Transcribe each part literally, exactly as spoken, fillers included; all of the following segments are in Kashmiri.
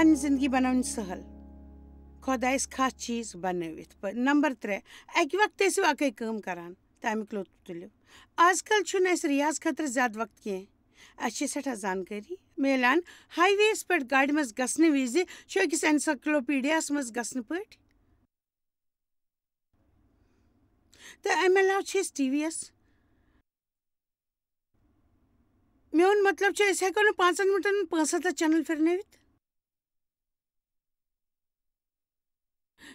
پنٕنۍ زندگی بناوٕنۍ سہل۔ خۄدایس خاص چیز بنٲوِتھ۔ پ-، نمبر ترٛےٚ، اکہِ وقتہٕ ٲسِو اکٕے کٲم کران تہٕ امیُک لطف تُلِو۔ آز کل چھُنہٕ اَسہِ ریاض خٲطرٕ زیادٕ وقت کینٛہہ۔ اَسہِ چھِ سٮ۪ٹھاہ زانکٲری میلان۔ ہائی وییَس پٮ۪ٹھ گاڑِ منٛز گژھنہٕ وِزِ چھُ أکِس انسائکلوپیڈیاہَس منٛز گژھنہٕ پٲٹھۍ۔ تہٕ اَمہِ علاوٕ چھِ أسۍ ٹی وی یَس۔ میون مطلب چھُ، أسۍ ہٮ۪کو نہٕ پانٛژن مِنٹَن منٛز پانٛژھ ہَتھ چینل پھِرنٲوِتھ۔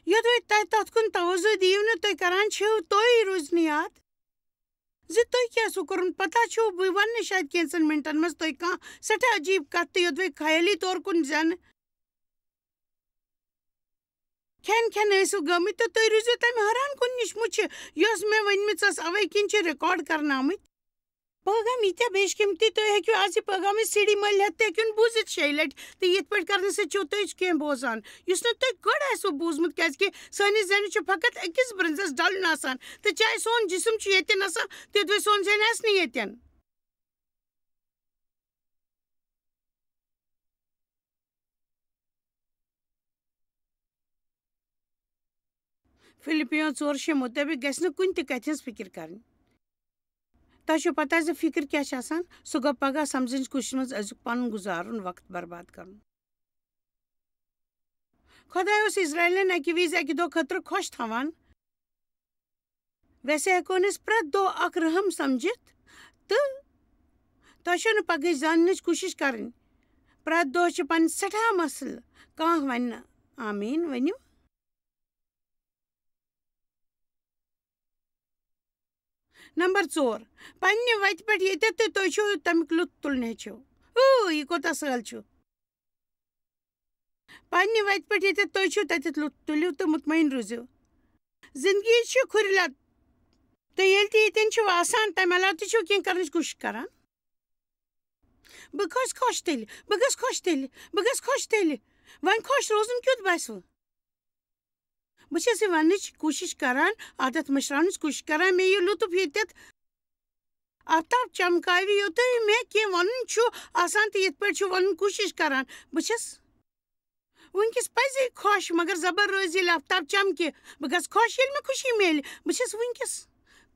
یوٚدوَے تۄہہِ تَتھ کُن توجہ دِیِو نہٕ، تُہۍ کران چھِو، تُہۍ روٗزِ نہٕ یاد زِ تُہۍ کیٛاہ چھُو کوٚرمُت۔ پتہ چھُو، بہٕ وَنہٕ نہٕ شاید کینٛژن مِنٹَن منٛز تۄہہِ کانٛہہ سٮ۪ٹھاہ عجیٖب کَتھ تہٕ یوٚدوَے خیٲلی طور کُن زَن کھٮ۪ن کھٮ۪ن ٲسِو گٔمٕتۍ تہٕ تُہۍ روٗزِو تَمہِ حٲران کُن نِش مُچھِ، یۄس مےٚ ؤنمٕژ ٲس، اَوَے کِنۍ چھِ ریکارڈ کرنہٕ آمٕتۍ۔ پٲغام ییٖتیٛاہ بے شکیٖمتی، تُہۍ ہیٚکِو آز یہِ پٲغام أسۍ سی ڈی مٔلۍ ہٮ۪تھ تہِ ہیٚکِو نہٕ بوٗزِتھ شیٚیہِ لَٹہِ۔ تہٕ یِتھ پٲٹھۍ کرنہٕ سۭتۍ چھِو تُہۍ کینٛہہ بوزان، یُس نہٕ تۄہہِ گۄڈٕ آسِوٕ بوٗزمُت، کیٛازِکہِ سٲنِس ذہنَس چھُ فقط أکِس برنزَس ڈَلُن آسان۔ تہٕ چاہے سون جسم چھُ ییٚتٮ۪ن آسان، تیوٚدوَے سون ذہن آسہِ نہٕ ییٚتٮ۪ن۔ فِلِپِیَن ژور شےٚ مُطٲبِق گژھِ نہٕ کُنہِ تہِ کَتھِ ہٕنٛز فِکِر کَرٕنۍ۔ تۄہہِ چھو پتہ زِ فِکِر کیٛاہ چھِ آسان؟ سُہ گوٚو پگاہ سمجھنٕچ کوٗشِشہِ منٛز أزیُک پنُن گُزارُن، وقت برباد کرُن۔ خۄداے اوس اسرائیلن اکہِ وِزِ اکہِ دۄہ خٲطرٕ خۄش تھاوان۔ ویسے ہٮ۪کو نہٕ أسۍ پرٛٮ۪تھ دۄہ اکھ رحم سمجھِتھ تہٕ تۄہہِ چھو نہٕ پگہٕچ زاننٕچ کوٗشِش کرٕنۍ۔ پرٛٮ۪تھ دۄہ چھِ پنٕنۍ سٮ۪ٹھاہ مسلہٕ۔ کانٛہہ ونہِ نہٕ آمیٖن ؤنِو۔ نمبر ژور، پننہِ وتہِ پٮ۪ٹھ ییٚتٮ۪تھ تہِ تُہۍ چھِو تمیُک لطف تُلنہِ ہیٚچھِو۔ او، یہِ کوٗتاہ سہل چھُ۔ پننہِ وتہِ پٮ۪ٹھ ییٚتٮ۪تھ تُہۍ چھِو تتٮ۪تھ لطف تُلِو تہٕ مطمئن روٗزِو۔ زندگی چھِ کھُرِ لت، تہٕ ییٚلہِ تہِ ییٚتٮ۪ن چھِو آسان، تمہِ علاوٕ تہِ چھِو کینٛہہ کرنٕچ کوٗشِش کران۔ بہٕ گژھٕ خۄش تیٚلہِ، بہٕ گژھٕ خۄش تیٚلہِ، بہٕ گژھٕ خۄش تیٚلہِ۔ وۄنۍ خۄش روزُن کیُتھ باسہِ وٕ؟ بہٕ چھَس یہِ وننٕچ کوٗشِش کران، عادت مٔشراونٕچ کوٗشِش کران، مےٚ یہِ لطف ییٚتٮ۪تھ آفتاب چمکاوِ، یوٚتُے مےٚ کینٛہہ وَنُن چھُ آسان تہٕ یِتھ پٲٹھۍ چھُ وَنُن کوٗشِش کران۔ بہٕ چھَس وٕنکیٚس پَزے خۄش، مگر زبر روزِ ییٚلہِ آفتاب چمکہِ۔ بہٕ گژھٕ خۄش، ییٚلہِ مےٚ خوشی میلہِ۔ بہٕ چھَس وٕنکیٚس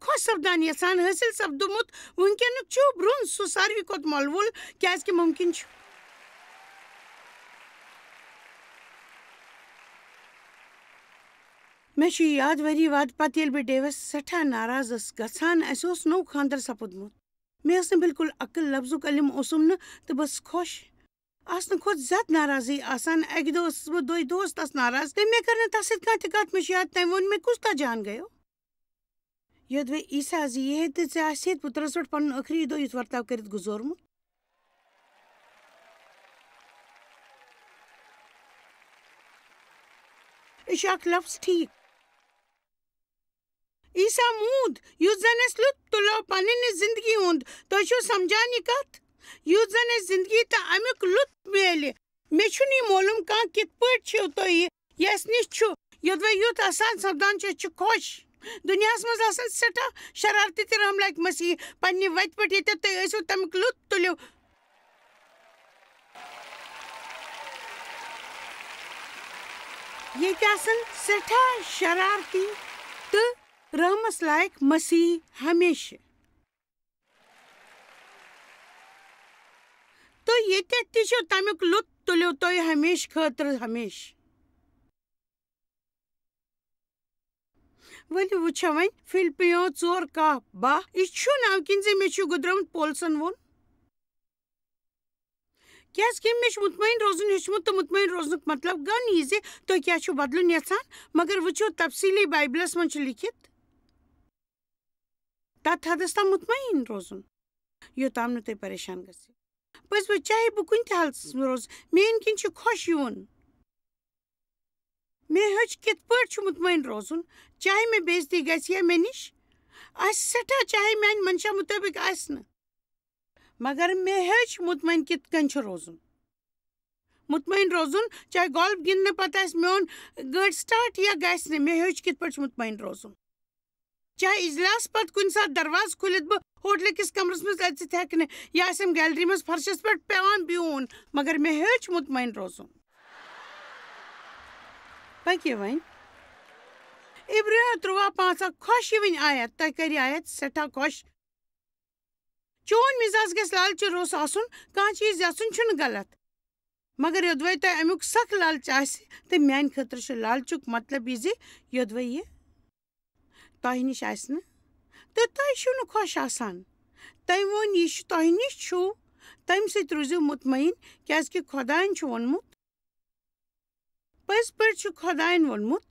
خۄش سپدان یژھان حٲصِل سپدُمُت۔ وٕنکیٚنُک چھُ برٛونٛہہ سُہ ساروی کھۄتہٕ مۄلوُل، کیٛازِکہِ مُمکِن چھُ۔ مےٚ چھُ یاد، ؤری واد پتہٕ ییٚلہِ بہٕ ڈیوس سٮ۪ٹھاہ ناراض ٲسٕس گژھان، اَسہِ اوس نوٚو خانٛدر سپُدمُت۔ مےٚ ٲس نہٕ بالکل عقل، لفظُک علم اوسُم نہٕ، تہٕ بہٕ ٲسٕس خۄش۔ آسنہٕ کھۄتہٕ زیادٕ ناراضی آسان۔ اَکہِ دۄہ ٲسٕس بہٕ دۄیہِ دۄہَس تَس ناراض، تہٕ مےٚ کٔر نہٕ تَس سۭتۍ کانٛہہ تہِ کَتھ۔ مےٚ چھُ یاد، تٔمۍ ووٚن مےٚ، "کُس تاجہان گٔیو؟" یوٚدوَے عیسیٰ زِ یہِ ہے تہٕ ژےٚ آسہِ ہے پُترَس پٮ۪ٹھ پَنُن ٲخری دۄہ یُتھ ورتاو کٔرِتھ گُزورمُت۔ یہِ چھُ اکھ لفظ ٹھیٖک۔ عیسیٰ موٗد، یُتھ زن اَسہِ لُطف تُلو پننہِ زندگی ہُنٛد۔ تُہۍ چھِو سمجھان یہِ کتھ؟ یُتھ زن اَسہِ زندگی تہٕ امیُک لُطف میلہِ۔ مےٚ چھُنہٕ یہِ معلوم کانٛہہ کِتھ پٲٹھۍ چھِو تُہۍ یہِ یَس نِش چھُ، یوٚدوَے یُتھ آسان سپدان چھُ، أسۍ چھِ خۄش۔ دُنیاہَس منٛز آسان سٮ۪ٹھاہ شرارتی تہٕ رحم لایق مسیح۔ پننہِ وتہِ پٮ۪ٹھ ییٚتٮ۪تھ تُہۍ ٲسِو، تَمیُک لُطف تُلِو۔ ییٚتہِ آسن سٮ۪ٹھاہ شرارتی تہٕ رحمس لایق مسیح ہمیشہٕ۔ تُہۍ ییٚتٮ۪تھ تہِ چھِو، تَمیُک لُطف تُلِو تُہۍ ہمیشہٕ خٲطرٕ ہمیشہٕ۔ ؤلِو وٕچھو وۄنۍ فِلپِیو ژور کاہ باہ۔ یہِ چھُ نہٕ اَمہِ کِنۍ زِ مےٚ چھُ گُدرومُت، پولسن ووٚن۔ کیٛازِکہِ مےٚ چھُ مطمئن روزُن ہیوٚچھمُت، تہٕ مطمئن روزنُک مطلب گوٚو نہٕ یہِ زِ تُہۍ کیٛاہ چھِو بدلُن یژھان، مگر وٕچھِو تفصیٖلی بایبلس منٛز چھُ لیٚکھِتھ۔ تَتھ حدس تام مطمئن روزُن، یوٚتام نہٕ تُہۍ پریشان گٔژھِو۔ پٔزۍ پٲٹھۍ، چاہے بہٕ کُنہِ تہِ حالتس منٛز روزٕ، میٛانہِ کِنۍ چھُ خۄش یِوُن۔ مےٚ ہیوٚچھ کِتھ پٲٹھۍ چھُ مطمئن روزُن، چاہے مےٚ بے عزتی گژھِ یا مےٚ نِش آسہِ سٮ۪ٹھاہ، چاہے میٛانہِ منشا مُطٲبِق آسہِ نہٕ۔ مگر مےٚ ہیوٚچھ مطمئن کِتھ کٔنۍ چھُ روزُن۔ مطمئن روزُن، چاہے گالف گِنٛدنہٕ پتہٕ آسہِ میون گٲڑۍ سٹارٹ یا گژھِ نہٕ، مےٚ ہیوٚچھ کِتھ پٲٹھۍ چھُ مطمئن روزُن۔ چاہے اجلاس پتہٕ کُنہِ ساتہٕ دروازٕ کھُلِتھ بہٕ ہوٹلہٕ کِس کمرس منٛز أژِتھ ہٮ۪کہٕ نہٕ، یا آسٮ۪م گیلری منٛز فرشس پٮ۪ٹھ پٮ۪وان بِہُن، مگر مےٚ ہیوٚچھ مطمئن روزُن۔ پٔکِو وۄنۍ۔ عبرانیو تُرٛواہ پانٛژھ اکھ، خۄش یِوٕنۍ آیت، تۄہہِ کَرِ آیت سٮ۪ٹھاہ خۄش۔ چون مِزاز گژھِ لالچہِ روٚس آسُن، کانٛہہ چیٖز یَژھُن چھُنہٕ غلط۔ مگر یوٚدوَے تۄہہِ اَمیُک سخ لالچ آسہِ، تہٕ میٛانہِ خٲطرٕ چھُ لالچُک مطلب یہِ زِ یوٚدوَے یہِ تۄہہِ نِش آسہِ نہٕ، تہٕ تۄہہِ چھُو نہٕ خۄش آسان۔ تٔمۍ ووٚن، یہِ چھُ تۄہہِ نِش چھُو، تَمہِ سۭتۍ روٗزِو مطمئن، کیٛازِکہِ خۄدایَن چھُ ووٚنمُت، پٔزۍ پٲٹھۍ چھُ خۄدایَن ووٚنمُت،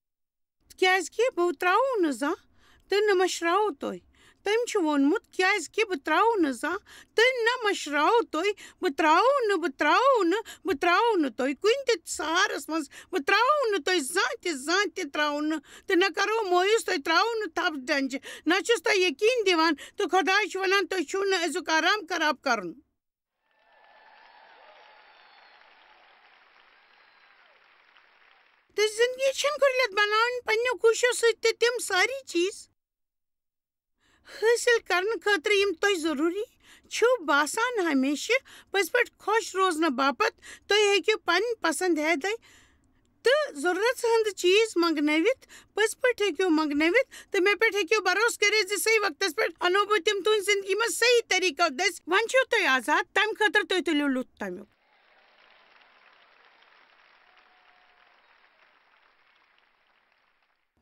کیٛازِکہِ بہٕ ترٛاوو نہٕ زانٛہہ تہٕ نہٕ مٔشراوو تُہۍ۔ تٔمۍ چھُ ووٚنمُت، کیٛازِکہِ بہٕ ترٛاوو نہٕ زانٛہہ تہٕ نہ مٔشراوو تُہۍ، بہٕ ترٛاوو نہٕ، بہٕ ترٛاوو نہٕ، بہٕ ترٛاوو نہٕ تُہۍ کُنہِ تہِ سہارَس منٛز، بہٕ ترٛاوو نہٕ تُہۍ زانٛہہ تہِ، زانٛہہ تہِ ترٛاوو نہٕ، تہٕ نہ کَرو مایوٗس تُہۍ، ترٛاوو نہٕ تھپھ ڈنٛجہِ، نہ چھُس تۄہہِ یقیٖن دِوان، تہٕ خۄداے چھُ وَنان، تُہۍ چھُو نہٕ أزیُک آرام خراب کَرُن۔ تہٕ زندگی چھَنہٕ گُرلٮ۪تھ بناوٕنۍ پنٛنیو کوٗششو سۭتۍ تہٕ تِم سٲری چیٖز حٲصِل کرنہٕ خٲطرٕ یِم تۄہہِ ضروٗری چھِو باسان ہمیشہِ پٔزۍ پٲٹھۍ خۄش روزنہٕ باپتھ۔ تُہۍ ہیٚکِو پنٕنۍ پسنٛد ہیدے تہٕ ضروٗرت ہٕنٛدۍ چیٖز منٛگنٲوِتھ، پٔزۍ پٲٹھۍ ہیٚکِو منٛگنٲوِتھ تہٕ مےٚ پٮ۪ٹھ ہیٚکِو بھروسہٕ کٔرِتھ زِ صحیح وقتس پٮ۪ٹھ اَنو بہٕ تِم تُہٕنٛزِ زندگی منٛز صحیح طریٖقو دٔسۍ۔ وۄنۍ چھِو تُہۍ آزاد، تَمہِ خٲطرٕ تُہۍ تُلِو لُطف تَمیُک۔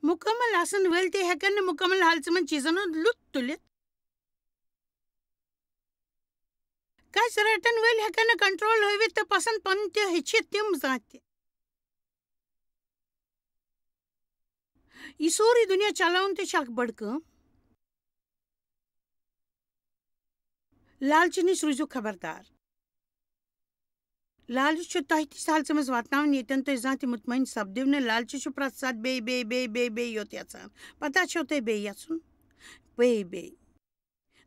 مُکمل آسن وٲلۍ تہِ ہٮ۪کن نہٕ مُکمل حالژٕ منٛز چیٖزن ہُنٛد لُطف تُلِتھ۔ کچھ رٹن وٲلۍ ہٮ۪کن نہٕ کنٹرول ہٲوِتھ تہٕ پسند پنُن تہِ ہیٚچھِتھ تِم زانٛہہ تہِ۔ یہِ سورُے دُنیا چلاوُن تہِ چھِ اکھ بٔڑ کٲم۔ لالچہِ نِش روٗزِو خبردار۔ لالچ چھُ تۄہہِ تِژھ حالژٕ منٛز واتناوان، ییٚتٮ۪ن تُہۍ زانٛہہ تہِ مطمئن سپدِو نہٕ۔ لالچہِ چھُ پرٛٮ۪تھ ساتہٕ بیٚیہِ، بیٚیہِ، بیٚیہِ، بیٚیہِ، بیٚیہِ یوت یژھان۔ پتہ چھو تۄہہِ بیٚیہِ یژھُن؟ بیٚیہِ، بیٚیہِ۔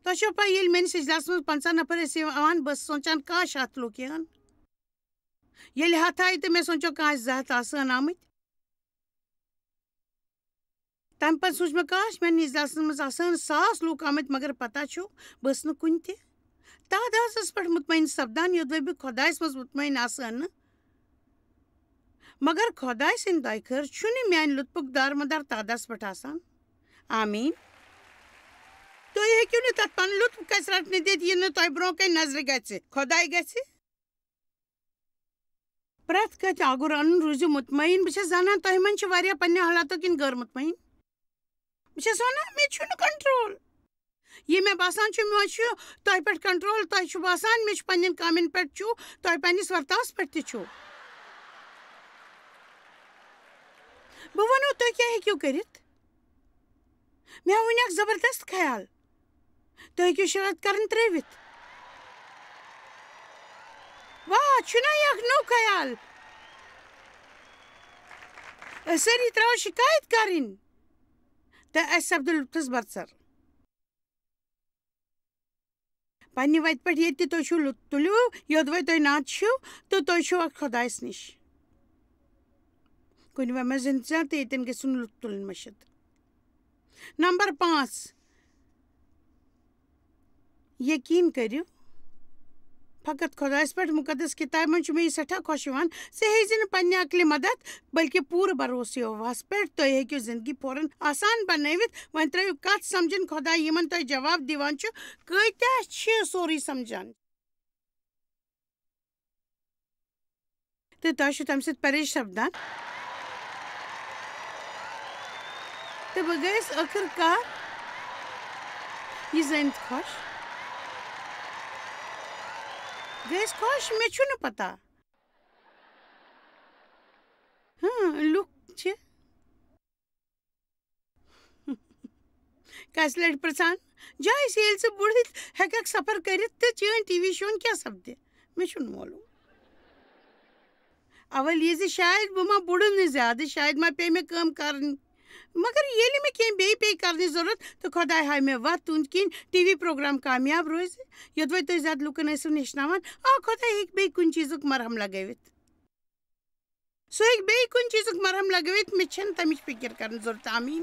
تۄہہِ چھو پَے، ییٚلہِ میٲنِس اجلاسس منٛز پنٛژاہ نفر ٲسۍ یِوان، بہٕ ٲسٕس سونٛچان، کاش، ہَتھ لُکھ یِہن۔ ییٚلہِ ہَتھ آیہِ، تہٕ مےٚ سونٛچو، کانٛہہ آسہِ زٕ ہَتھ آسہٕ ہن آمٕتۍ۔ تَمہِ پَتہٕ سوٗنٛچ مےٚ، کاش، میٛانہِ نِش آسَن منٛز آسہٕ ہن ساس لوٗکھ آمٕتۍ، مگر پَتہ چھُ، بہٕ ٲسٕس نہٕ کُنہِ تہِ تَتھ حظس پٮ۪ٹھ مطمئن سپدان، یوٚدوَے بہٕ خۄدایَس منٛز مطمئن آسہٕ ہن نہٕ۔ مگر خۄداے سٕنٛدِ دۄیہِ خٲر چھُنہٕ میٛانہِ لُطفُک دارمدار تادَس پٮ۪ٹھ آسان۔ آمیٖن۔ تُہۍ ہیٚکِو نہٕ تَتھ پَنُن لُطف کَسہِ رَٹنہٕ دِتھ، یہِ نہٕ تۄہہِ برٛونٛہہ کَنہِ نظرِ گژھِ۔ خۄداے گژھِ پرٛٮ۪تھ کٲنٛسہِ آگُر اَنُن، روٗزِو مطمئن۔ بہٕ چھَس زانان، تۄہہِ منٛز چھِ واریاہ پنٛنہِ حالاتو کِنۍ غٲر مطمئن۔ بہٕ چھَس وَنان، مےٚ چھُنہٕ کنٹرول۔ یہِ مےٚ باسان چھُ، مےٚ چھُ تۄہہِ پٮ۪ٹھ کنٹرول، تۄہہِ چھُ باسان، مےٚ چھُ پنٛنٮ۪ن کامٮ۪ن پٮ۪ٹھ چھُ، تۄہہِ پنٛنِس ورتاوَس پٮ۪ٹھ تہِ چھُ۔ بہٕ وَنو، تُہۍ کیٛاہ ہیٚکِو کٔرِتھ؟ مےٚ وُنہِ اکھ زبردست خیال۔ تُہۍ ہیٚکِو شرارت کرٕنۍ ترٛٲوِتھ۔ واہ، چھُنا یہِ اکھ نوٚو خیال؟ أسۍ سٲری ترٛاوو شِکایت کرٕنۍ تہٕ اَسہِ سپدِ لُطفس برسر۔ پننہِ وتہِ پٮ۪ٹھ ییٚتہِ تہِ تُہۍ چھِو، لُ-، تُلِو یوٚدوَے تُہۍ نَتہٕ چھِو، تہٕ تُہۍ چھِو اکھ خۄدایَس نِش۔ کُنہِ وَمہِ منٛز زِنٛدٕ زیادٕ تہٕ ییٚتٮ۪ن گٔژھِو نہٕ لُطف تُلٕنۍ مٔشِتھ۔ نمبر پانٛژھ، یقیٖن کٔرِو فقط خۄدایَس پٮ۪ٹھ۔ مُقدس کِتابہِ منٛز چھُ مےٚ یہِ سٮ۪ٹھاہ خۄش یِوان، ژٕ ہیٚیہِ زِ نہٕ پننہِ عقلہِ مدد، بلکہِ پوٗرٕ بھروسہٕ یہوہَس پٮ۪ٹھ۔ تُہۍ ہیٚکِو زندگی فوراً آسان بنٲوِتھ۔ وۄنۍ ترٲیِو کتھ سمجھِن، خۄداے یِمن تۄہہِ جواب دِوان چھُ، کۭتیاہ چھِ سورُے سمجھان؟ تہٕ تۄہہِ چھُ تَمہِ سۭتۍ پریش سپدان۔ تہٕ بہٕ گٔیَس ٲخٕر کار یہِ زٲنِتھ خۄش۔ گٔیَس خۄش، مےٚ چھُنہٕ پتہ۔ ہاں، لُکھ چھِ کَسہِ لَٹہِ پرٛژھان، جایہِ چھِ، ییٚلہِ ژٕ بُڈٕ ہیٚکَکھ سفر کٔرِتھ تہٕ چٲنۍ ٹی وی شوَن کیٛاہ سپدِ؟ مےٚ چھُنہٕ معلوم۔ اول یہِ زِ شاید بہٕ ما بُڈٕ نہٕ زیادٕ، شاید ما پیٚیہِ مےٚ کٲم کَرٕنۍ۔ مگر ییٚلہِ مےٚ کینٛہہ بیٚیہِ پیٚیہِ کَرنٕچ ضروٗرت تہٕ خۄداے ہاوِ مےٚ وَتھ، تُہُنٛد کِنۍ ٹی وی پروگرام کامیاب روزِ، یوٚدوَے تُہۍ زیادٕ لُکَن ٲسِو ہیٚچھناوان، آ، خۄداے ہیٚکہِ بیٚیہِ کُنہِ چیٖزُک مرہم لگٲوِتھ۔ سُہ ہیٚکہِ بیٚیہِ کُنہِ چیٖزُک مرہم لگٲوِتھ، مےٚ چھَنہٕ تَمِچ فِکِر کَرٕنۍ ضوٚرَتھ۔ آمیٖن۔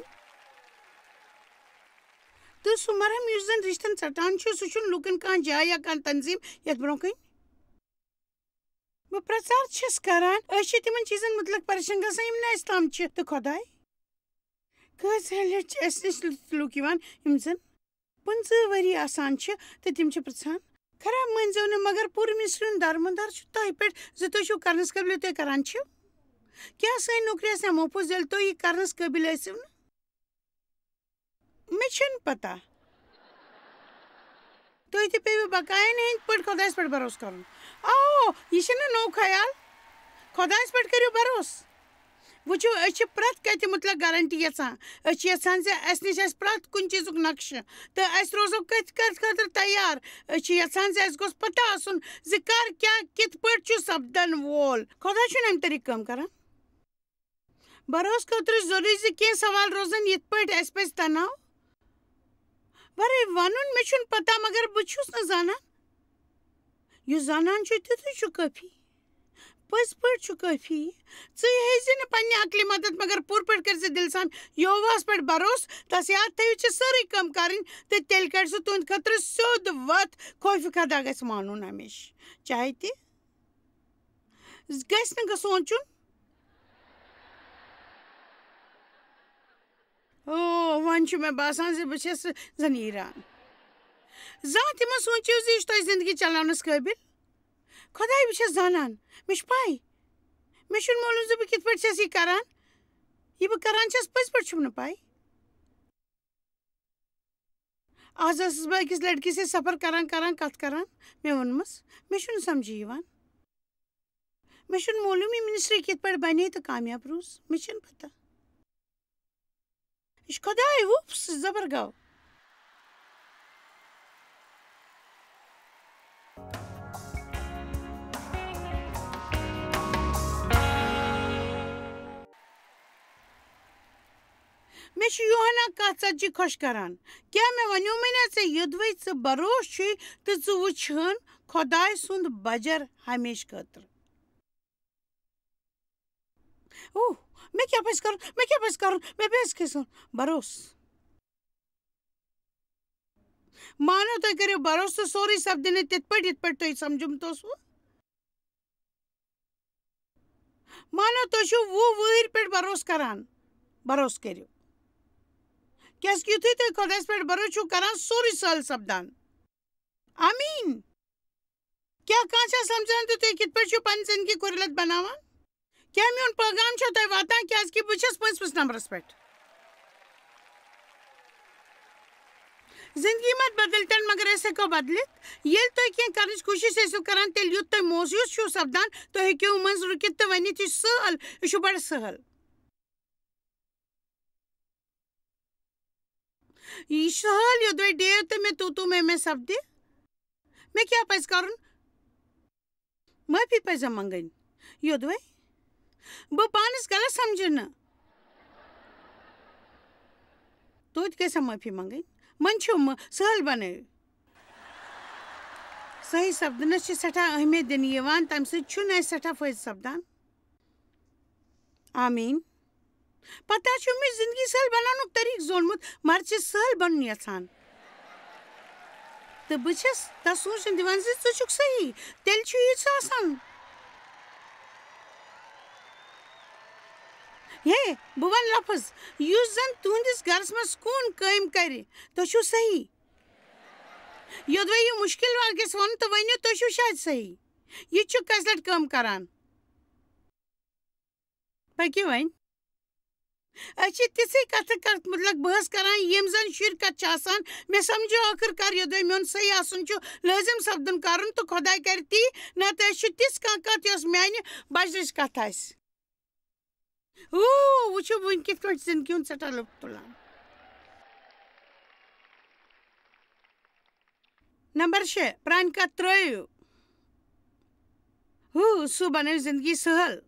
تہٕ سُہ مرہم یُس زَن رِشتَن ژَٹان چھُ، سُہ چھُنہٕ لوٗکَن کانٛہہ جاے یا کانٛہہ تنظیٖم یَتھ برٛونٛہہ کَنہِ۔ بہٕ پرٛژھار چھَس کران، أسۍ چھِ تِمن چیٖزن مُتعلق پریشان گژھان، یِم نہٕ اَسہِ تام چھِ۔ تہٕ خۄداے، کٔژ لٹہِ چھِ اَسہِ نِش لُکھ یِوان، یِم زن پٕنٛژٕہ ؤری آسان چھِ، تہٕ تِم چھِ پرٛژھان، خراب مٲنۍزیو نہٕ، مگر پوٗرٕ مِصرِ ہُنٛد دارمدار چھُ تۄہہِ پٮ۪ٹھ زِ تُہۍ چھِو کرنس قٲبل، تُہۍ کران چھِو۔ کیٛاہ سٲنۍ نوکری آسہِ نہٕ محفوٗظ، ییٚلہِ تُہۍ یہِ کرنس قٲبل ٲسِو نہٕ؟ مےٚ چھَنہٕ پتہ۔ تُہۍ تہِ پیٚیِو بقاین ہٕنٛدۍ پٲٹھۍ خۄدایَس پٮ۪ٹھ بھروسہٕ کرُن۔ آو، یہِ چھُنہٕ نوٚو خیال۔ خۄدایَس پٮ۪ٹھ کٔرِو بھروسہٕ۔ وٕچھِو، أسۍ چھِ پرٛٮ۪تھ کتھِ مُتعلق گارنٹی یژھان۔ أسۍ چھِ یژھان زِ اَسہِ نِش آسہِ پرٛٮ۪تھ کُنہِ چیٖزُک نقشہٕ، تہٕ أسۍ روزو کتھِ کرنہٕ خٲطرٕ تیار۔ أسۍ چھِ یژھان زِ اَسہِ گوٚژھ پتہ آسُن زِ کر کیٛاہ کِتھ پٲٹھۍ چھُ سپدن وول۔ خۄداے چھُنہٕ اَمہِ طریٖقہٕ کٲم کران۔ بھروسہٕ خٲطرٕ ضروٗری زِ کینٛہہ سوال روزن یِتھ پٲٹھۍ اَسہِ پزِ تناو ورٲے ونُن، مےٚ چھُنہٕ پتہ، مگر بہٕ چھُس نہٕ زانان۔ یُس زانان چھُ، تیُتھُے چھُ کٲفی۔ پٔزۍ پٲٹھۍ چھُ کٲفی۔ ژٕ ہیٚزِ نہٕ پننہِ عقلہِ مدد، مگر پوٗرٕ پٲٹھۍ کٔرۍ زِ دِلہٕ سان یہوواہس پٮ۪ٹھ بھروسہٕ۔ تس یاد تھٲوِتھ چھِ سٲرٕے کٲم کرٕنۍ، تہٕ تیٚلہِ کڑِ سُہ تُہنٛدِ خٲطرٕ سیوٚد وتھ۔ خوفِ خدا گژھِ مانُن ہمیشہٕ، چاہے تہِ گژھِ نہٕ سونٛچُن۔ او، وۄنۍ چھُ مےٚ باسان زِ بہٕ چھَس زَن ایران۔ زانٛہہ تہِ مہ سوٗنٛچِو زِ یہِ چھُ تۄہہِ زِندگی چلاونَس قٲبِل۔ خۄداے، بہٕ چھَس زانان، مےٚ چھُ پَے۔ مےٚ چھُنہٕ معلوٗم زِ بہٕ کِتھ پٲٹھۍ چھَس یہِ کران۔ یہِ بہٕ کران چھَس، پٔزۍ پٲٹھۍ چھُم نہٕ پَے۔ آز ٲسٕس بہٕ أکِس لڑکی سۭتۍ سفر کران کران کتھ کران، مےٚ ووٚنمس، مےٚ چھُنہٕ سمجھی یِوان۔ مےٚ چھُنہٕ معلوٗم یہِ منسٹری کِتھ پٲٹھۍ بنے تہٕ کامیاب روٗز، مےٚ چھَنہٕ پتہ۔ یہِ چھُ خۄداے، وُپس، زبر گوٚو۔ مےٚ چھُ یوحنا کتھ ژتجی خۄش کران۔ کیٛاہ مےٚ ونیومے نا ژےٚ، یوٚدوَے ژٕ بروسہٕ چھُے تہٕ ژٕ وُچھہن خۄداے سُنٛد بجر ہمیشہٕ خٲطرٕ؟ اوہ، مےٚ کیٛاہ پزِ کرُن؟ مےٚ کیٛاہ پزِ کرُن؟ مےٚ پزِ کھسُن بروسہٕ۔ مانو، تُہۍ کٔرِو بروسہٕ تہٕ سورُے سپدِ نہٕ تِتھ پٲٹھۍ، یِتھ پٲٹھۍ تۄہہِ سمجھومُت اوسوٕ۔ مانو، تُہۍ چھِو وُہ وٕہٕرۍ پٮ۪ٹھ بروسہٕ کران، بروسہٕ کٔرِو۔ کیٛازِ کہِ یُتھُے تُہۍ خۄدایَس پٮ۪ٹھ بروسہٕ چھِو کران، سورُے سہل سپدان۔ آمیٖن۔ کیٛاہ کانٛہہ چھا سمجھان تہٕ تُہۍ کِتھ پٲٹھۍ چھِو پنٕنۍ زندگی قُرلت بناوان؟ کیٛاہ میون پیغام چھا تۄہہِ واتان؟ کیٛازِ کہِ بہٕ چھَس پٲنٛژمِس نمبرَس پٮ۪ٹھ۔ زندگی مت بدلتن، مگر أسۍ ہٮ۪کو بدلِتھ۔ ییٚلہِ تُہۍ کینٛہہ کرنٕچ کوٗشِش ٲسِو کران، تیٚلہِ یُتھ تُہۍ موسیوٗس چھِو سپدان، تُہۍ ہیٚکِو منٛز رُکِتھ تہٕ ؤنِتھ، "یہِ چھُ سہل، یہِ چھُ بڑٕ سہل۔" یہِ چھُ سہل، یوٚدوَے ڈیو تہٕ مےٚ تو تو میں میں سپدِ۔ مےٚ کیٛاہ پزِ کرُن؟ معٲفی پزم منٛگٕنۍ۔ یوٚدوَے بہٕ پانس غلط سمجھٕ نہٕ، توتہِ گژھِ معٲفی منٛگٕنۍ۔ وۄنۍ چھُم سہل بنٲوِو۔ صحیح سپدنس چھِ سٮ۪ٹھاہ اہمیت دِنہٕ یِوان، تمہِ سۭتۍ چھُنہٕ اَسہِ سٮ۪ٹھاہ فٲیدٕ سپدان۔ آمیٖن۔ پتہ چھُ مےٚ زندگی سہل بناونُک طریٖقہٕ زونمُت، مگر چھِ سہل بنُن یژھان۔ تہٕ بہٕ چھَس تس سوٗنٛچُن دِوان زِ ژٕ چھُکھ صحیح، تیٚلہِ چھُ یہِ سُہ آسان۔ ہے، بہٕ وَنہٕ لفظ، یُس زن تُہنٛدِس گرس منٛز سکوٗن قٲیِم کرِ، تُہۍ چھِو صحیح۔ یوٚدوَے یہِ مُشکِل وقت گژھِ وَنُن تہٕ ؤنِو، تُہۍ چھِو شاید صحیح۔ یہِ چھُ کَسہِ لَٹہِ کٲم کران۔ پٔکِو وۄنۍ۔ أسۍ چھِ تِژھٕے کَتھٕ کَتھ مُتلق بحث کران، یِم زَن شُرۍ کَتھ چھِ آسان۔ مےٚ سَمجھو ٲخٕر کار، یوٚدوَے میون صحیح آسُن چھُ لٲزِم سَپدُن کَرُن، تہٕ خۄداے کَرِ تی، نَتہٕ أسۍ چھِ تِژھ کانٛہہ کَتھ، یۄس میٛانہِ بَجرٕچ کَتھ آسہِ۔ اوٗ، وٕچھِو وۄنۍ کِتھ پٲٹھۍ زِندگی ہُنٛد سٮ۪ٹھاہ لُطف تُلان۔ نمبر شےٚ، پرٛانہِ کَتھ ترٛٲیِو۔ ہُہ، سُہ بنٲوِ زندگی سہل۔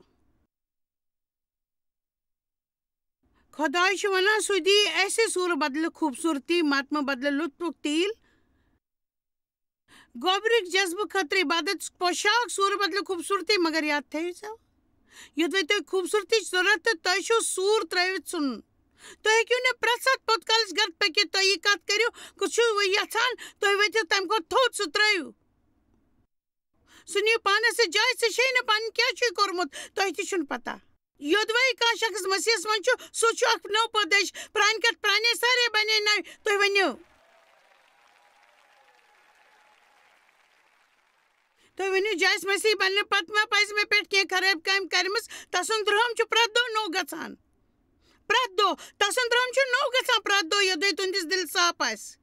خۄداے چھُ وَنان، سُہ دِیہِ اَسہِ سوٗرٕ بدلہٕ خوٗبصوٗرتی، ماتمہٕ بدلہٕ لُطفُک تیٖل۔ گوبرٕکۍ جذبہٕ خٲطرٕ عبادت پوشاک، سوٗرٕ بدلہٕ خوٗبصوٗرتی، مگر یاد تھٲیِو سا، یوٚدوَے تۄہہِ خوٗبصوٗرتی چھِ ضروٗرت تہٕ تۄہہِ چھُو سوٗر ترٛٲوِتھ ژھُنُن۔ تُہۍ ہیٚکِو نہٕ پرٛٮ۪تھ ساتہٕ پوٚت کالَس گرد پٔکِتھ۔ تُہۍ یہِ کَتھ کٔرِو، کُس چھُو یَژھان، تُہۍ ؤتھِو تَمہِ کھۄتہٕ تھوٚد سُہ ترٛٲیِو۔ سُہ نِیِو پانَس سۭتۍ جایہِ، ژےٚ چھے نہٕ پَنُن کیٛاہ چھُے کوٚرمُت، تۄہہِ تہِ چھُنہٕ پَتہ۔ یوٚدوَے کانٛہہ شخص مسیحَس منٛز چھُ، سُہ چھُ اَکھ نٔو پٲدٲیِش، پرٛانہِ کَتھ پرٛانے، سارے بَنے نَوِ۔ تُہۍ ؤنِو۔ تُہۍ ؤنِو، جاسہِ مسیح بننہٕ پتہٕ ما پزِ مےٚ پٮ۪ٹھ کینٛہہ خرٲبۍ کامہِ کرِمٕژ؟ تسُنٛد رحم چھُ پرٛٮ۪تھ دۄہ نوٚو گژھان۔ پرٛٮ۪تھ دۄہ۔ تسُنٛد رحم چھُ نوٚو گژھان پرٛٮ۪تھ دۄہ، یوٚدُے تُہنٛدِس دِل صاف آسہِ۔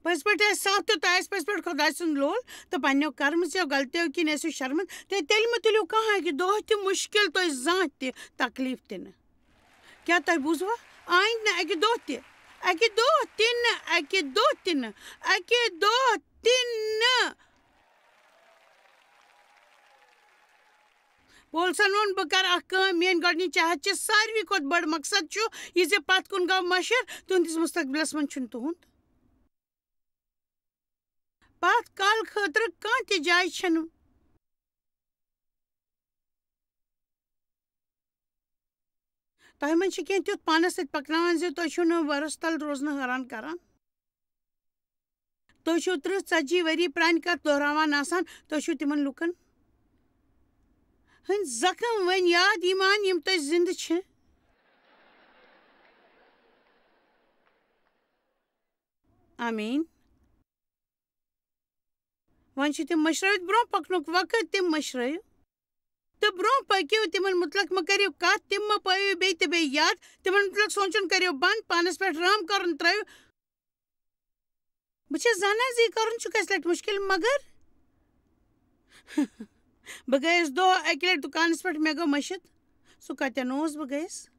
پٔزۍ پٲٹھۍ آسہِ صاف تہٕ تۄہہِ آسہِ پٔزۍ پٲٹھۍ خۄداے سُنٛد لول تہٕ پننیو کرمہٕ زیو غلطیو کِنۍ ٲسِو شرمنٛد، تہٕ تیٚلہِ مہٕ تُلِو کانٛہہ اکہِ دۄہ تہِ مُشکِل تۄہہِ زانٛہہ تہِ تکلیف تہِ نہٕ۔ کیٛاہ تۄہہِ بوٗزوا؟ آیندٕ نہٕ اکہِ دۄہ تہِ، اکہِ دۄہ تہِ نہٕ، اکہِ دۄہ تہِ نہٕ، اکہِ دۄہ تہِ نہٕ۔ پولسن ووٚن، "بہٕ کرٕ اکھ کٲم، میٲنۍ گۄڈٕنِچ چاہت چھِ، ساروی کھۄتہٕ بٔڑ مقصد چھُ یہِ زِ پتھ کُن گوٚو مشر، تُہنٛدِس مستقبلس منٛز چھُنہٕ تُہُنٛد۔ پتھ کال خٲطرٕ کانٛہہ تہِ جاے چھَنہٕ۔" تۄہہِ منٛز چھِ کینٛہہ تیُتھ پانَس سۭتۍ پَکناوان زِ تۄہہِ چھُو نہٕ وَرُس تَل روزنہٕ حٲران کران۔ تُہۍ چھِو ترٕٛہ ژَتجی ؤری پرٛانہِ کَتھ دۄہراوان آسان، تُہۍ چھِو تِمَن لُکَن ہٕنٛدۍ زَخم وۄنۍ یاد یِوان، یِم تۄہہِ زِنٛدٕ چھِ۔ آمیٖن۔ وۄنۍ چھِ تِم مٔشرٲوِتھ برٛونٛہہ پکنُک وقت، تِم مٔشرٲیِو تہٕ برٛونٛہہ پٔکِو۔ تِمن مُتعلق مہٕ کٔرِو کتھ، تِم مہٕ پٲوِو بیٚیہِ تہٕ بیٚیہِ یاد۔ تِمن مُتعلق سونٛچُن کٔرِو بنٛد، پانس پٮ۪ٹھ رحم کرُن ترٲوِو۔ بہٕ چھَس زانان زِ یہِ کرُن چھُ کَسہِ لٹہِ مُشکِل، مگر بہٕ گٔیَس دۄہ اَکہِ لٹہِ دُکانس پٮ۪ٹھ، مےٚ گوٚو مٔشِتھ سُہ کتٮ۪ن اوس۔ بہٕ گٔیَس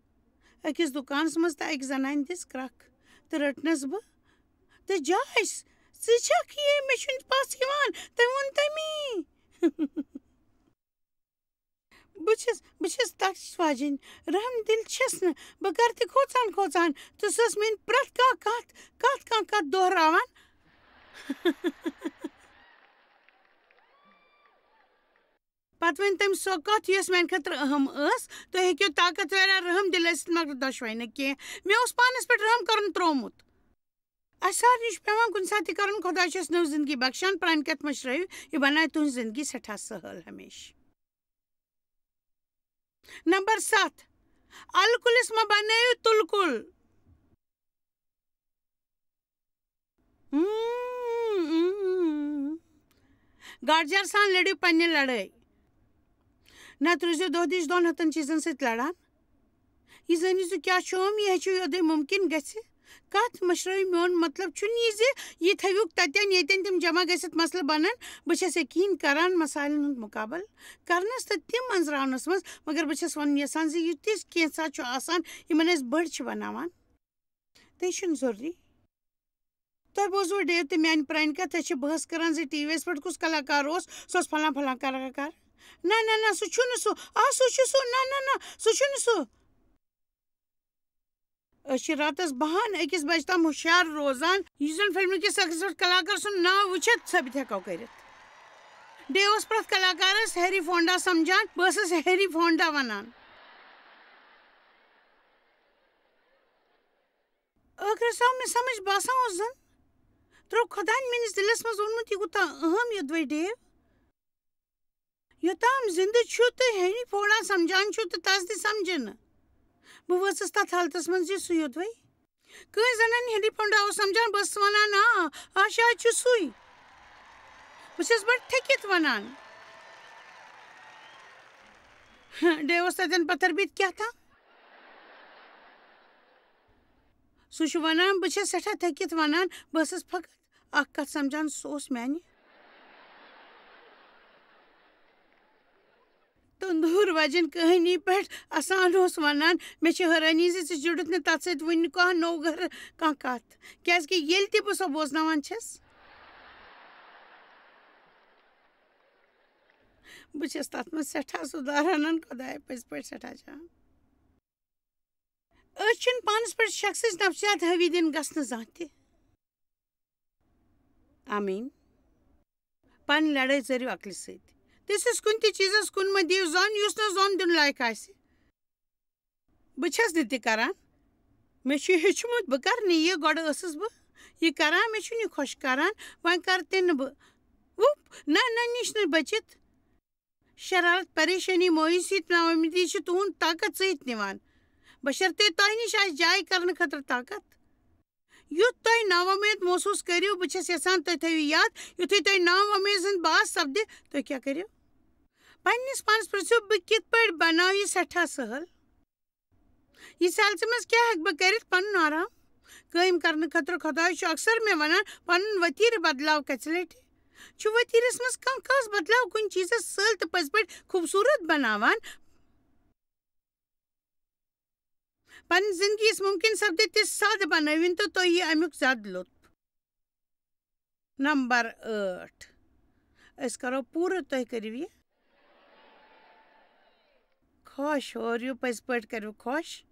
أکِس دُکانس منٛز تہٕ أکۍ زنانہِ دِژ کرٛکھ تہٕ رٔٹنَس بہٕ۔ تہٕ جاش، ژٕ چھَکھ یہِ، مےٚ چھُنہٕ پَس یِوان، تٔمۍ ووٚن تٔمی۔ بہٕ چھَس، بہٕ چھَس تَتھ واجِنۍ، رحم دِل چھَس نہٕ، بہٕ کَرٕ تہِ کھوژان کھوژان، تہٕ سۄ ٲس میٛٲنۍ پرٛٮ۪تھ کانٛہہ کَتھ، کَتھ کانٛہہ کَتھ دۄہراوان۔ پتہٕ ؤنۍ تٔمۍ سۄ کتھ، یۄس میانہِ خٲطرٕ اہم ٲس۔ تُہۍ ہیٚکِو طاقتور یا رحم دِل ٲسِتھ، مگر دۄشوے نہٕ کینٛہہ۔ مےٚ اوس پانس پٮ۪ٹھ رحم کرُن ترٛوومُت۔ اسہِ سارنٕے چھُ پٮ۪وان کُنہِ ساتہٕ تہِ کرُن۔ خۄداے چھُ اسہِ نٔو زندگی بخشان۔ پرانہِ کتھِ مٔشرٲیِو، یہِ بنایہِ تُہنٛز زندگی سٮ۪ٹھاہ سہل ہمیشہٕ۔ نمبر ستھ، الہٕ کُلِس مہ بنٲیِو تُلہٕ کُل۔ گاڈجار سان لٔڑِو پننہِ لڑٲے۔ نتہٕ روٗزِو دۄہ دِش دۄن ہتن چیٖزن سۭتۍ لڑان۔ یہِ زٲنِو زِ کیٛاہ چھُ یِم، یہِ ہیٚچھِو یوٚدُے مُمکِن گژھِ۔ کتھ مٔشرٲوِو، میون مطلب چھُنہٕ یہِ زِ یہِ تھٲوِو تتٮ۪ن ییٚتٮ۪ن تِم جمع گٔژھِتھ مسلہٕ بنن۔ بہٕ چھَس یقیٖن کران مسائلن ہُنٛد مُقابلہٕ کرنس تہٕ تِم أنٛزراونس منٛز، مگر بہٕ چھَس ونُن یژھان زِ یہِ تہِ کینٛژھا چھُ آسان یِمن أسۍ بٔڑۍ چھِ بناوان۔ تہِ چھُنہٕ ضروٗری۔ تۄہہِ بوٗزوٕ ڈیو تہٕ میانہِ پرانہِ کتھ، أسۍ چھِ بحث کران زِ ٹی وی یس پٮ۪ٹھ کُس کلاکار اوس، سُہ اوس فلاں فلاں کلاکار۔ نہ، نہ، نہ، سُہ چھُنہٕ سُہ۔ آ، سُہ چھُ سُہ۔ نہ، نہ، نہ، سُہ چھُنہٕ سُہ۔ أسۍ چھِ راتس بہن أکِس بجہِ تام ہُشیار روزان، یُس زن فلمہِ کِس ٲخرس پٮ۪ٹھ کلاکار سُنٛد ناو وٕچھِتھ ثٲبت ہٮ۪کو کٔرِتھ۔ ڈیو اوس پرٛٮ۪تھ کلاکارس ہیری فونڈا سمجھان، بہٕ ٲسٕس ہیری فونڈا ونان۔ ٲخرس آو مےٚ سمجھ، باسان اوس زن ترٛوو خۄداین میٲنِس دِلس منٛز ووٚنمُت، یہِ کوٗتاہ اہم یوٚدوے ڈیو۔ یوٚتام زِندٕ چھُ تہٕ ہینی پھوڑان سمجھان چھُ تہٕ تس تہِ سمجھِ نہٕ۔ بہٕ وٲژٕس تتھ حالتس منٛز زِ سُہ یوٚدوے۔ کٲنٛسہِ زنانہِ ہینی پھونڈا اوس سمجھان، بہٕ ٲسٕس ونان، "آ، آ، شاید چھُ سُے۔" بہٕ چھَس بڑٕ تھٔکِتھ ونان۔ ڈیوس تتٮ۪ن پتھر بِہِتھ کیٛاہ تام۔ سُہ چھُ ونان، بہٕ چھَس سٮ۪ٹھاہ تھٔکِتھ ونان، بہٕ ٲسٕس فقط اکھ کتھ سمجھان، سُہ اوس میانہِ تندور وجن کہانی پٮ۪ٹھ اسان اوس ونان۔ مےٚ چھِ حٲرانی زِ ژٕ جُڑُتھ نہٕ تتھ سۭتۍ وُنہِ کانٛہہ نوٚو گرٕ، کانٛہہ کتھ، کیازِ کہِ ییٚلہِ تہِ بہٕ سۄ بوزناوان چھَس، بہٕ چھَس تتھ منٛز سٮ۪ٹھاہ سُدھار انان، خۄدایا، پٔزۍ پٲٹھۍ سٮ۪ٹھاہ جان۔ أسۍ چھِنہٕ پانَس پٮ۪ٹھ شخصٕچ نفسیات حٲوی دِنۍ گژھنہٕ زانٛہہ تہِ۔ آمیٖن۔ پنٕنۍ لڑٲے ژٲرِو عقلہِ سۭتۍ۔ تِژھِس کُنہِ تہِ چیٖزَس کُن مہ دِیِو زوٚن، یُس نہٕ زوٚن دیُن لایق آسہِ۔ بہٕ چھَس نہٕ تہِ کران۔ مےٚ چھُ ہیوٚچھمُت، بہٕ کرٕ نہٕ یہِ۔ گۄڈٕ ٲسٕس بہٕ یہِ کران، مےٚ چھُنہٕ یہِ خۄش کران، وۄنۍ کرٕ تہِ نہٕ بہٕ۔ وُپھ، نہ، نہ، نِش نہٕ بٔچِتھ۔ شرارت، پریشٲنی، مایوسی تہٕ ناامیدی چھِ تُہُنٛد طاقت ژٔٹۍ نِوان، بشرطے تۄہہِ نِش آسہِ جاے کرنہٕ خٲطرٕ طاقت۔ یُتھ تۄہہِ نااُمید محسوٗس کٔرِو، بہٕ چھَس یَژھان تُہۍ تھٲیِو یاد، یُتھُے تۄہہِ نااُمید ہٕنٛز باس سپدِ، تُہۍ کیٛاہ کٔرِو؟ پنٛنِس پانَس پرٛژھِو، "بہٕ کِتھ پٲٹھۍ بناو یہِ سٮ۪ٹھاہ سہل؟ یہِ سلسلہٕ منٛز کیٛاہ ہٮ۪کہٕ بہٕ کٔرِتھ پنُن آرام قٲیِم کرنہٕ خٲطرٕ؟ خۄداے چھُ اکثر مےٚ ونان، پنُن ؤتیرٕ بدلاو کژِ لٹہِ؟ چھُ ؤتیرس منٛز کانٛہہ خاص بدلاو کُنہِ چیٖزس سٲلۍ تہٕ پٔزۍ پٲٹھۍ خوٗبصوٗرت بناوان؟ پنٕنۍ زندگی یۄس مُمکِن سپدِ تِژھ سادٕ بنٲوِن تہٕ تۄہہِ یی امیُک زیادٕ لطف۔" نمبر ٲٹھ۔ أسۍ کرو پوٗرٕ، تُہۍ کٔرِو یہِ خۄش، ہورٕ یِیِو، پٔزۍ پٲٹھۍ کٔرِو خۄش۔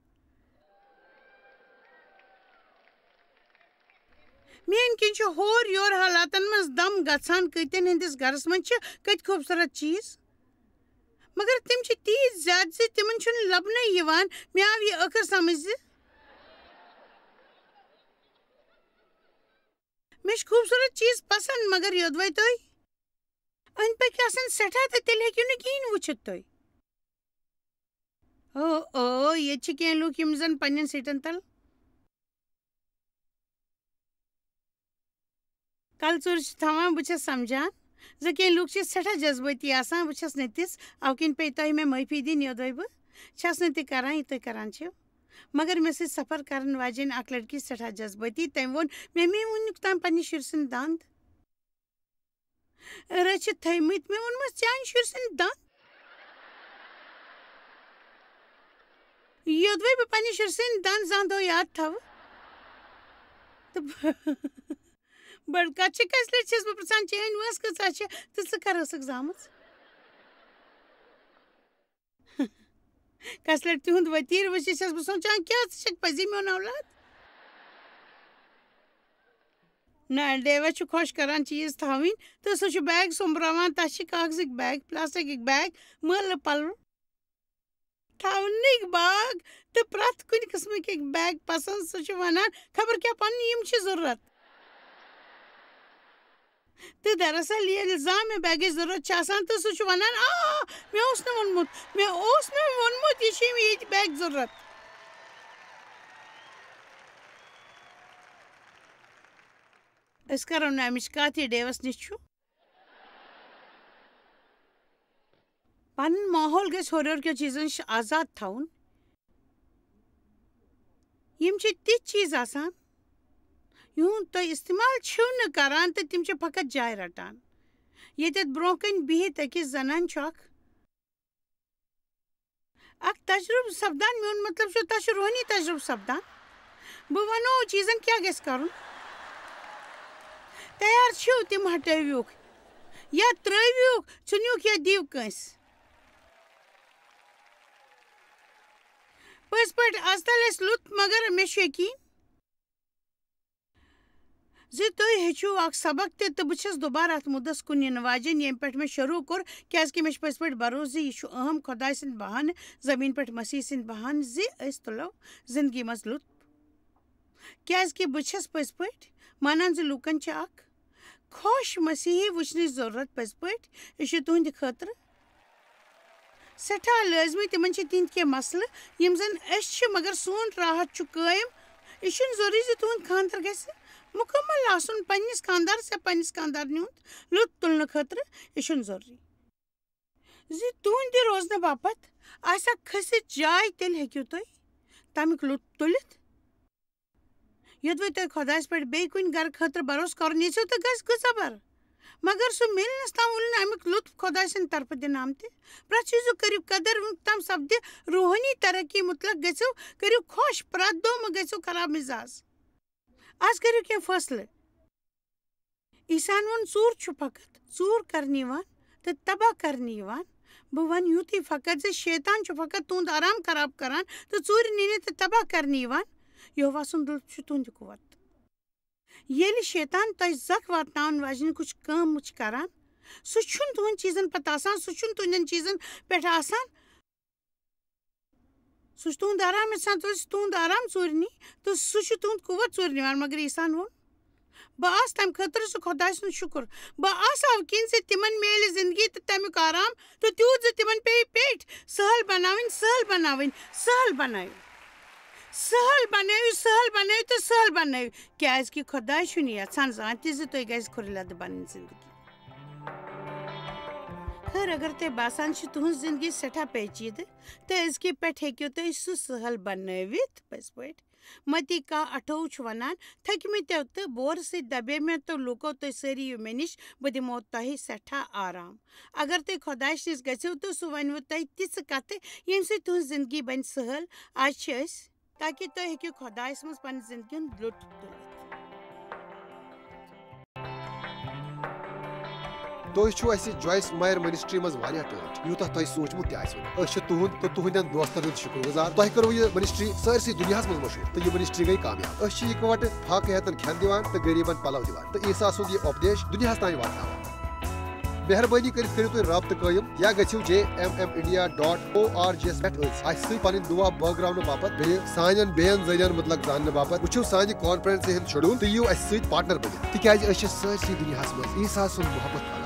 میٛٲنۍ کِنۍ چھُ ہور یور حالاتن منٛز دم گژھان۔ کٔتٮ۪ن ہٕنٛدِس گرس منٛز چھِ کٔتۍ خوٗبصوٗرت چیٖز، مگر تِم چھِ تیٖتۍ زیادٕ زِ تِمن چھُنہٕ لبنَے یِوان۔ مےٚ آو یہِ ٲخٕر سمجھ زِ مےٚ چھِ خوٗبصوٗرت چیٖز پسنٛد، مگر یوٚدوَے تُہۍ أنٛدۍ پٔکۍ آسن سٮ۪ٹھاہ، تہٕ تیٚلہِ ہیٚکِو نہٕ کِہیٖنۍ وٕچھِتھ تُہۍ۔ او، او، ییٚتہِ چھِ کینٛہہ لوٗکھ یِم زَن پنٛنٮ۪ن سیٖٹَن تَل کلژور چھِ تھاوان۔ بہٕ چھَس سمجھان زِ کینٛہہ لوٗکھ چھِ سٮ۪ٹھاہ جذبٲتی آسان۔ بہٕ چھَس نہٕ تِژھ، اَوٕ کِنۍ پیٚیہِ تۄہہِ مےٚ معٲفی دِنۍ، یوٚدوَے بہٕ چھَس نہٕ تہِ کران یہِ تُہۍ کران چھِو۔ مگر مےٚ سۭتۍ سفر کرن واجیٚنۍ اکھ لڑکی سٮ۪ٹھاہ جذبٲتی۔ تٔمۍ ووٚن، "مےٚ مے وُنیُک تام پننہِ شُرۍ سٕنٛدۍ دند رٔچھِتھ تھٲومٕتۍ۔" مےٚ ووٚنمَس، "چانہِ شُرۍ سٕنٛدۍ دند؟" یوٚدوَے بہٕ پننہِ شُرۍ سٕنٛدۍ دند زانٛہہ دۄہ یاد تھاوٕ۔ تہٕ بٔڑ کتھ چھِ، کژِ لٹہِ چھَس بہٕ پرژھان، "چٲنۍ وٲنٛس کۭژاہ چھِ تہٕ ژٕ کر ٲسٕکھ زامٕژ؟" کس لٹہِ تِہُنٛد ؤتیٖر وٕچھِتھ چھَس بہٕ سونٛچان، کیٛاہ ژٕ چھَکھ پٔزی میون اولاد؟ نہ، ڈیوس چھُ خۄش کران چیٖز تھاوٕنۍ، تہٕ سُہ چھُ بیگ سوٚمبراوان۔ تَس چھِ کاغذٕکۍ بیگ، پلاسٹکٕکۍ بیگ، مٲلہٕ پلو تھاونٕکۍ باگ تہٕ پرٛٮ۪تھ کُنہِ قٕسمٕکۍ بیگ پسنٛد۔ سُہ چھُ وَنان، خبر کیٛاہ پَنُن یِم چھِ ضروٗرت۔ تہٕ دراصل ییٚلہِ زانٛہہ مےٚ بیگٕچ ضروٗرت چھِ آسان، تہٕ سُہ چھُ وَنان، "آ، مےٚ اوس نہٕ ووٚنمُت، مےٚ اوس نہٕ ووٚنمُت، یہِ چھِ یِم ییٚتہِ بیگ ضروٗرت۔" أسۍ کَرو نہٕ اَمِچ کَتھ، یہِ ڈیوَس نِش چھُ۔ پنُن ماحول گژھِ ہورٕ یورٕ کٮ۪و چیٖزو نِش آزاد تھاوُن۔ یِم چھِ تِتھۍ چیٖز آسان، یِہُنٛد تُہۍ استعمال چھِو نہٕ کران تہٕ تِم چھِ فقط جاے رٹان۔ ییٚتٮ۪تھ برٛونٛہہ کنہِ بِہِتھ أکِس زنانہِ چھُ اکھ، اکھ تجربہٕ سپدان، میون مطلب چھُ، تۄہہِ چھُ روحٲنی تجربہٕ سپدان۔ بہٕ ونو چیٖزن کیٛاہ گژھِ کرُن۔ تیار چھِو، تِم ہٹٲوِوکھ یا ترٛٲوِوکھ، ژھٕنِوکھ یا دِیِو کٲنٛسہِ۔ پٔزۍ پٲٹھۍ، از تل اَسہِ لوٚت، مگر مےٚ چھُ یقیٖن زِ تُہۍ ہیٚچھِو اکھ سبق تہِ، تہٕ بہٕ چھَس دُبارٕ اَتھ مُدس کُن یِنہٕ واجیٚنۍ، ییٚمہِ پٮ۪ٹھ مےٚ شروٗع کوٚر، کیٛازِکہِ مےٚ چھُ پٔزۍ پٲٹھۍ بھروسہٕ زِ یہِ چھُ اہم خۄداے سٕنٛدِ بہانہٕ، زٔمیٖن پٮ۪ٹھ مسیح سٕنٛدِ بہانہٕ، زِ أسۍ تُلو زِندگی منٛز لُطف۔ کیٛازِکہِ بہٕ چھَس پٔزۍ پٲٹھۍ مانان زِ لوٗکن چھِ اکھ خۄش مسیحی وٕچھنٕچ ضروٗرت۔ پٔزۍ پٲٹھۍ، یہِ چھُ تُہنٛدِ خٲطرٕ سٮ۪ٹھاہ لٲزمی۔ تِمن چھِ تِہنٛدۍ کینٛہہ مسلہٕ، یِم زن أسۍ چھِ، مگر سون راحت چھُ قٲیِم۔ یہِ چھُنہٕ ضروٗری زِ تُہُنٛد خانٛدر گژھِ مُکمل آسُن۔ پننِس خانٛدارس یا پننِس خانٛدارنہِ ہُنٛد لُطف تُلنہٕ خٲطرٕ، یہِ چھُنہٕ ضروٗری زِ تُہنٛدِ روزنہٕ باپتھ آسہِ اکھ کھٔسِتھ جاے، تیٚلہِ ہیٚکِو تُہۍ تمیُک لُطف تُلِتھ۔ یوٚدوَے تۄہہِ خۄدایَس پٮ۪ٹھ بیٚیہِ کُنہِ گرٕ خٲطرٕ بھروسہٕ کرُن یژھِو، تہٕ گژھِ گُزبر۔ مگر سُہ مِلنَس تام وُلہِ نہٕ اَمیُک لُطف خۄداے سٕنٛدِ طرفہٕ دِنہٕ آمتہِ۔ پرٛٮ۪تھ چیٖزُک کٔرِو قدر، وُنیُک تام سپدِ روحٲنی ترقی مُتلق۔ گٔژھِو، کٔرِو خۄش، پرٛٮ۪تھ دۄہ مہٕ گٔژھِو خراب مِزاز۔ آز کٔرِو کینٛہہ فٲصلہٕ۔ عیسیٰ ہن ووٚن، "ژوٗر چھُ فقط ژوٗر کرنہٕ یِوان تہٕ تباہ کرنہٕ یِوان۔" بہٕ ونہٕ یُتُے فقط زِ شیطان چھُ فقط تُہُنٛد آرام خراب کران تہٕ ژوٗرِ نِنہِ تہٕ تباہ کرنہٕ یِوان۔ یہوہ سُنٛد لطف چھُ تُہنٛدِ قوت۔ ییٚلہِ شیطان تۄہہِ زکھ واتناون واجنہِ کُچھ کٲم چھُ کران، سُہ چھُنہٕ تُہنٛدٮ۪ن چیٖزن پتہٕ آسان، سُہ چھُنہٕ تُہنٛدٮ۪ن چیٖزن پٮ۪ٹھ آسان۔ سُہ چھُ تُہُنٛد آرام یژھان، تُہۍ چھِو تُہُنٛد آرام ژوٗرِ نی، تہٕ سُہ چھُ تُہُنٛد قوت ژوٗرِ نِوان۔ مگر عیسیٰ ہن ووٚن، بہٕ آس تَمہِ خٲطرٕ سُہ خۄداے سُنٛد شُکُر۔ بہٕ آسہٕ اَوٕ کِنۍ زِ تِمَن میلہِ زِندگی تہٕ تَمیُک آرام، تہٕ تیوٗت زِ تِمَن پیٚیہِ پیٚٹھۍ سہل بَناوٕنۍ، سہل بَناوٕنۍ، سہل بَنٲوِو۔ سہل بَنٲوِو، سہل بَنٲوِو تہٕ سہل بَنٲوِو، کیٛازِکہِ خۄداے چھُنہٕ یَژھان زانٛہہ تہِ زِ تُہۍ گژھِ کھُرِ لَدٕ بَنٕنۍ زِندگی۔ خٲر، اگر تۄہہِ باسان چھِ تُہٕنٛز زِندگی سٮ۪ٹھاہ پیچیدٕ، تہٕ أزکہِ پٮ۪ٹھ ہیٚکِو تُہۍ سُہ سہل بَنٲوِتھ، پٔزۍ پٲٹھۍ۔ متی کاہ اَٹھووُہ چھُ وَنان، تھٔکمٕتیو تہٕ بورٕ سۭتۍ دَبیمٕتیو لوٗکو، تُہۍ سٲری یِیِو مےٚ نِش، بہٕ دِمو تۄہہِ سٮ۪ٹھاہ آرام۔ اگر تُہۍ خۄدایَس نِش گٔژھِو تہٕ سُہ وَنِوٕ تۄہہِ تِژھٕ کَتھٕ، ییٚمہِ سۭتۍ تُہٕنٛز زِندگی بَنہِ سہل۔ آز چھِ أسۍ، تاکہِ تُہۍ ہیٚکِو خۄدایَس منٛز پَنٕنۍ زِندگی ہُنٛد لُطُف تُلِتھ۔ تُہۍ چھِو اَسہِ جویِس مایَر مِنِسٹری منٛز واریاہ ٹٲٹھۍ، یوٗتاہ تۄہہِ سوٗنٛچمُت تہِ آسِوٕ نہٕ۔ أسۍ چھِ تُہُنٛد تہٕ تُہٕنٛدٮ۪ن دوستَن ہُنٛد شُکُر گُزار۔ تۄہہِ کٔروٕ یہِ مِنِسٹری سٲرسٕے دُنیاہَس منٛز مشہوٗر، تہٕ یہِ مِنِسٹری گٔے کامیاب۔ أسۍ چھِ یِکہٕ وَٹہٕ فاقہٕ ہیتَن کھٮ۪ن دِوان تہٕ غریٖبَن پَلَو دِوان، تہٕ عیسیٰ سُنٛد یہِ اُپدیش دُنیاہَس تام واتناوان۔ مہربٲنی کٔرِتھ کٔرِو تُہۍ رابطہٕ قٲیِم یا گٔژھِو J M M India dot O R G یَس پٮ۪ٹھ أتھۍ اَسہِ سۭتۍ پنٕنۍ دُعا بٲگراونہٕ باپتھ، بیٚیہِ سانٮ۪ن بیٚین ذٔریعن مُتعلق زاننہٕ باپتھ۔ وٕچھِو سانہِ کانفرنسہِ ہُنٛد شیڈول تہٕ یِیِو اَسہِ سۭتۍ پارٹنر بٔنِتھ، تِکیازِ أسۍ چھِ سٲرسٕے دُنیاہَس منٛز عیسیٰ سُنٛد محبت کران۔